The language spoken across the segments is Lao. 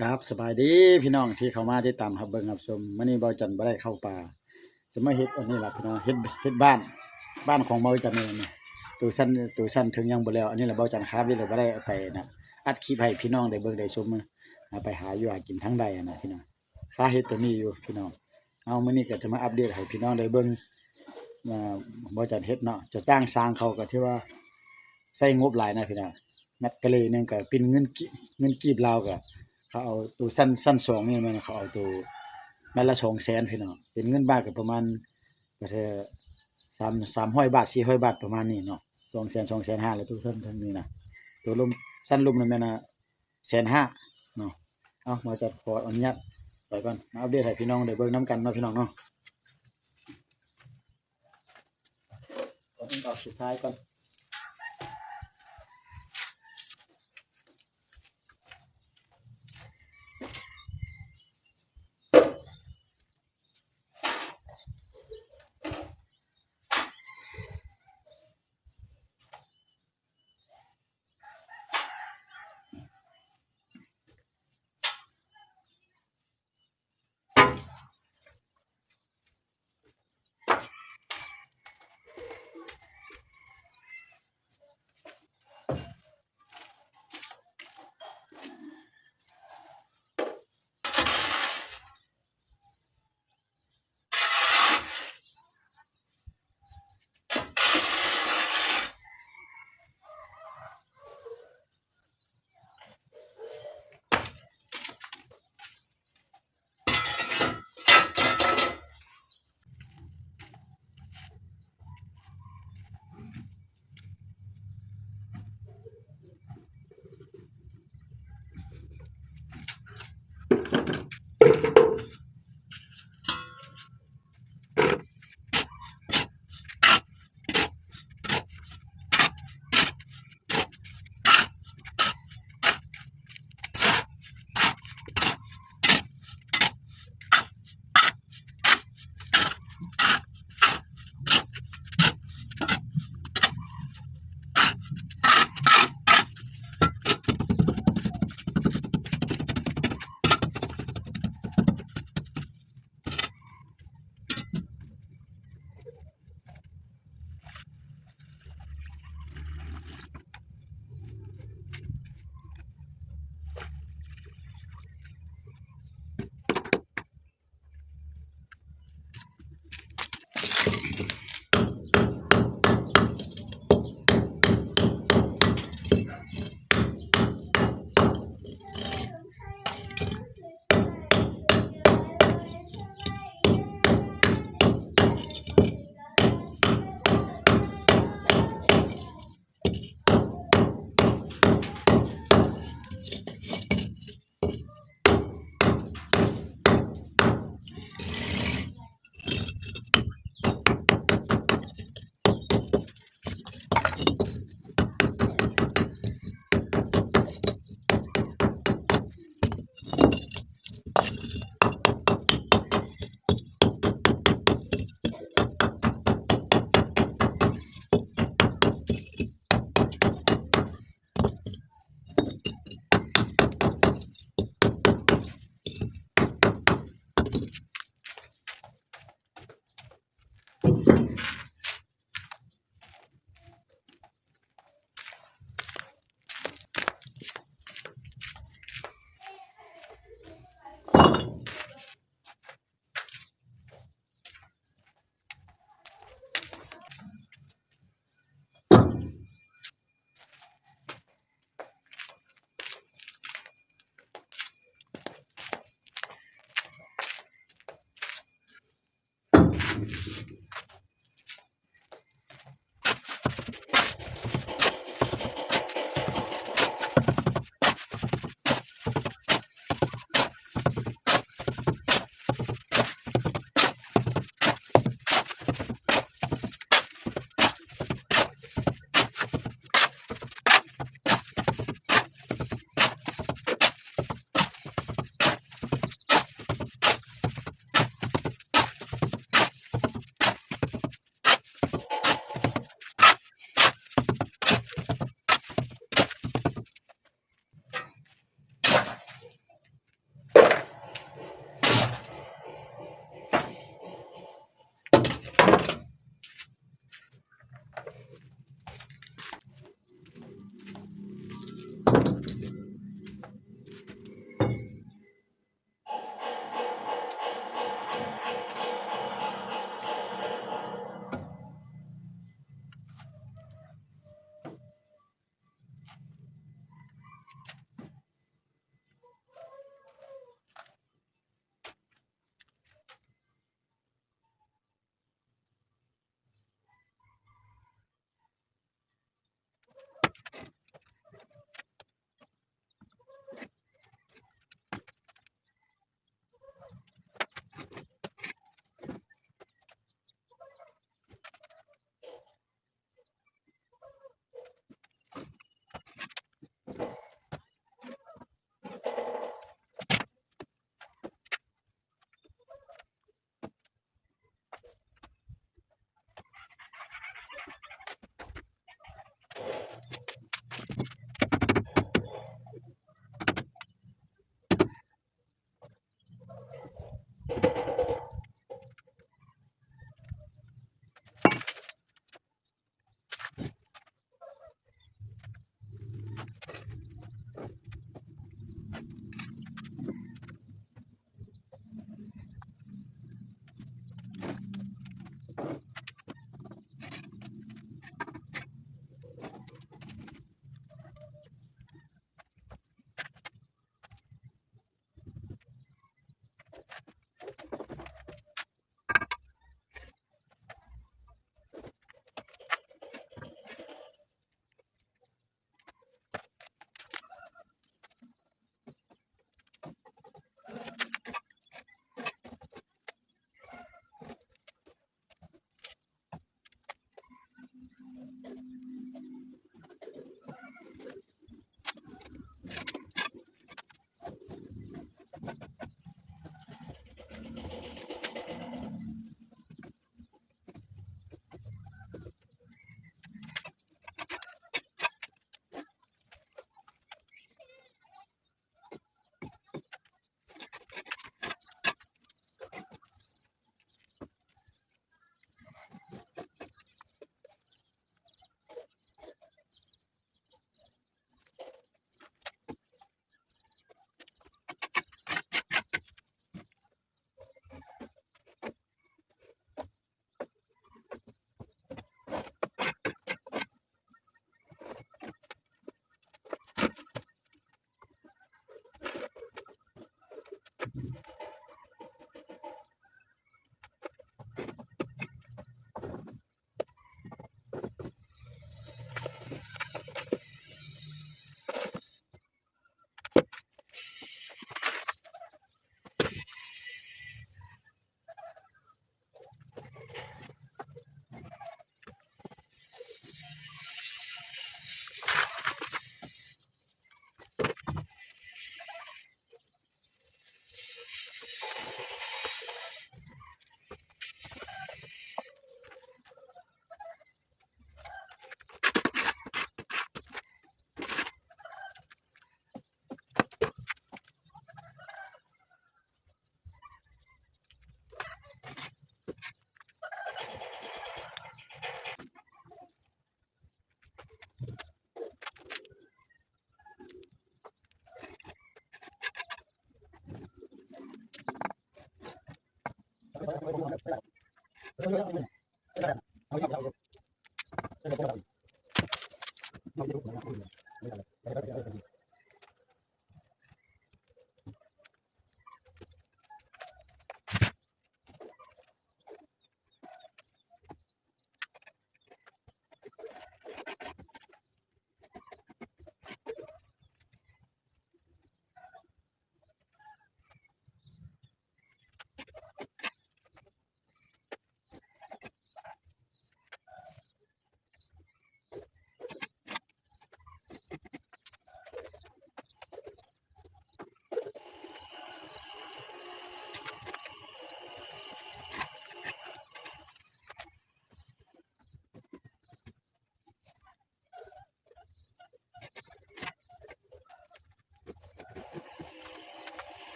ครับ สบายดีพี่น้องที่เข้ามาติดตามรับเบิ่งรับชม มื้อนี้เบาจันบ่ได้เข้าป่า จะมาเฮ็ดอันนี้ล่ะพี่น้อง เฮ็ด เฮ็ดบ้าน บ้านของเบาจันนี่นะ ตัวสั้น ตัวสั้นถึงยังบ่แล้ว อันนี้ล่ะเบาจันคาวิดเลยบ่ได้เอาไปนะ อัดคลิปให้พี่น้องได้เบิ่งได้ชม เอาไปหาอยู่หากินทางใดอะนะพี่น้อง คาเฮ็ดตัวนี้อยู่พี่น้อง เอามื้อนี้ก็จะมาอัปเดตให้พี่น้องได้เบิ่ง อ่า เบาจันเฮ็ดเนาะ จะจ้างช่างเขาก็ถือว่า ใช้งบหลายนะพี่น้อง แมตเตอร์หนึ่งก็เป็นเงินกิ เงินกีบลาวก็ เขาเอาตัวชั้น ชั้นสองนี่แม่น เขาเอาตัวแมตเตอร์ละสองแสนพี่น้อง เป็นเงินบาทก็ประมาณ ก็แท้ สาม สามร้อยบาท สี่ร้อยบาท ประมาณนี้เนาะ สองแสน สองแสนห้า แล้วตัวชั้น ชั้นนี้นะ ตัวลุ่ม ชั้นลุ่มนั่นแม่นนะ แสนห้าเนาะ เอา มาจัด ขออนุญาตไปก่อน มาอัปเดตให้พี่น้องได้เบิ่งนำกันเนาะพี่น้องเนาะ เอา เอาขี้ทรายก่อน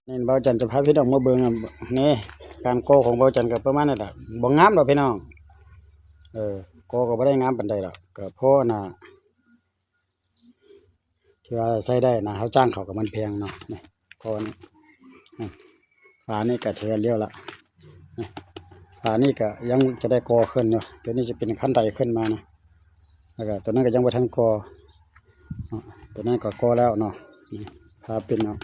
ນີ້ ບ່າວຈັນຈະພາພີ່ນ້ອງມາເບິ່ງ ນີ້ ການກໍ່ຂອງບ່າວຈັນກໍປະມານນີ້ແຫຼະ ບໍ່ງາມດອກພີ່ນ້ອງ ເອີ ກໍ່ກໍບໍ່ໄດ້ງາມປານໃດດອກ ກໍພໍໜ້າ ທີ່ວ່າໃຊ້ໄດ້ນະ ເຮົາຈ້າງເຂົາກໍມັນແພງເນາະ ນີ້ ກໍນີ້ ອາ ຝານີ້ກໍຖືວ່າແລ້ວລະ ນີ້ ຝານີ້ກໍຍັງຈະໄດ້ກໍ່ຂຶ້ນຢູ່ ດຽວນີ້ຈະເປັນຂັ້ນໄດຂຶ້ນມານະ ແລ້ວກໍຕົວນັ້ນກໍຍັງບໍ່ທັນກໍ່ເນາະ ຕົວນັ້ນກໍກໍ່ແລ້ວເນາະ ນີ້ ພາເປັນເນາະ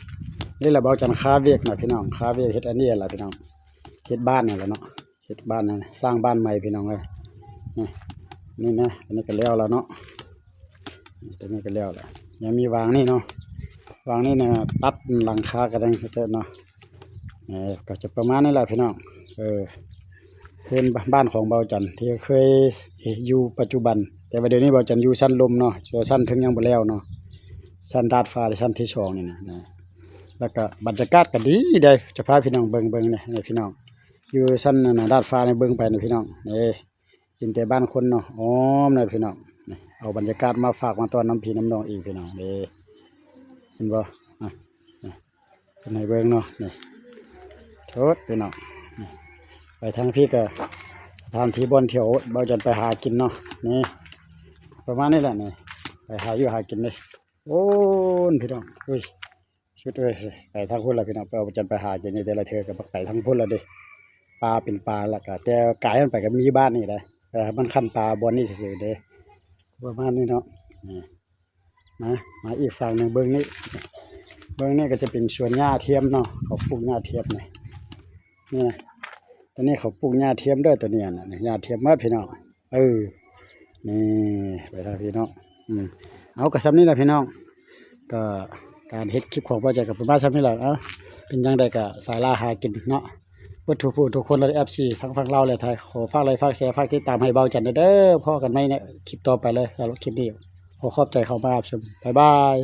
ນີ້ລະບ່າວຈັນຄາວຽກນະພີ່ນ້ອງ ຄາວຽກເຮັດອັນນີ້ລະພີ່ນ້ອງ ເຮັດບ້ານນີ້ລະເນາະ ເຮັດບ້ານນັ້ນ ສ້າງບ້ານໃໝ່ພີ່ນ້ອງເອີຍ ນີ້ ນີ້ນະ ອັນນີ້ກໍແລ້ວລະເນາະ ຕົວນີ້ກໍແລ້ວລະ ຍັງມີວາງນີ້ເນາະ ວາງນີ້ນະ ຕັດຫຼັງຄາກໍຍັງເຮັດເນາະ ເອີ ກໍຈະປະມານນີ້ລະພີ່ນ້ອງ ເອີ ເຮືອນບ້ານຂອງບ່າວຈັນທີ່ເຄີຍຢູ່ປັດຈຸບັນ ແຕ່ວ່າດຽວນີ້ບ່າວຈັນຢູ່ຊັ້ນລຸ່ມເນາະ ສ່ວນຊັ້ນເທິງຍັງບໍ່ແລ້ວເນາະ ຊັ້ນດາດຟ້າ ຊັ້ນທີສອງນີ້ນະ ນະ ແລ້ວກໍບັນຍາກາດກໍດີເດ້ ຈະພາພີ່ນ້ອງເບິ່ງ ເບິ່ງນີ້ ນີ້ພີ່ນ້ອງ ຢູ່ຊັ້ນນັ້ນນະ ດາດຟ້ານີ້ ເບິ່ງໄປນີ້ພີ່ນ້ອງ ນີ້ ເຫັນແຕ່ບ້ານຄົນເນາະ ອ້ອມນັ້ນພີ່ນ້ອງ ນີ້ ເອົາບັນຍາກາດມາຝາກມາຕ້ອນນຳພີ່ນຳນ້ອງອີກ ພີ່ນ້ອງເດ້ ເຫັນບໍ່ ອ່ະ ນີ້ ເພິ່ນໃຫ້ເບິ່ງເນາະ ນີ້ ໂທດ ພີ່ນ້ອງ ນີ້ ໄປທາງພີ້ກໍສະຖານທີ່ບ່ອນທ່ຽວ ເບົາຈັນໄປຫາກິນເນາະ ນີ້ ປະມານນີ້ແຫຼະ ນີ້ ໄປຫາຢູ່ຫາກິນເດ້ ໂອ້ນ ພີ່ນ້ອງ ອຸ້ຍ ສຸດເອີຍ ໄປທາງພຸ້ນລະພີ່ນ້ອງ ເອົາຈັນໄປຫາກິນຢູ່ແຕ່ລະເທື່ອກໍໄປທາງພຸ້ນລະເດ້ ປ່າເປັນປ່າລະກະ ແຕ່ກາຍມັນໄປກໍມີບ້ານນີ້ແຫຼະ ແຕ່ມັນຄັນປ່າບ່ອນນີ້ຊື່ໆເດ້ ປະມານນີ້ເນາະ ນີ້ ມາ ມາອີກຝັ່ງໜຶ່ງ ເບິ່ງນີ້ ເບິ່ງນີ້ກໍຈະເປັນສວນຫຍ້າທຽມເນາະ ເຂົາປູກຫຍ້າທຽມນີ້ ນີ້ນະ ຕອນນີ້ເຂົາປູກຫຍ້າທຽມເດີ ຕອນນີ້ນະ ຫຍ້າທຽມໝົດພີ່ນ້ອງ ເອີ ນີ້ ໄປທາງພີ້ເນາະ ອືມ ເອົາ ກໍສ່ຳນີ້ລະພີ່ນ້ອງ ກໍການເຮັດຄລິບຂອງເບົາຈັນກໍປະມານສ່ຳນີ້ລະ ເອົາ ເປັນຈັ່ງໃດກໍສາຍລ່າຫາກິນເນາະ ເບິດທຸກຜູ້ທຸກຄົນລະ ເອັຟຊີ ທັງຝັ່ງລາວແລະໄທ ຂໍຝາກໄລ ຝາກແຊ ຝາກຕິດຕາມໃຫ້ເບົາຈັນແດ່ເດີ ພໍ້ກັນໃໝ່ໃນຄລິບຕໍ່ໄປເລີຍ ສຳລັບຄລິບນີ້ ຂໍຂອບໃຈເຂົ້າມາຮັບຊົມ ບາຍບາຍ.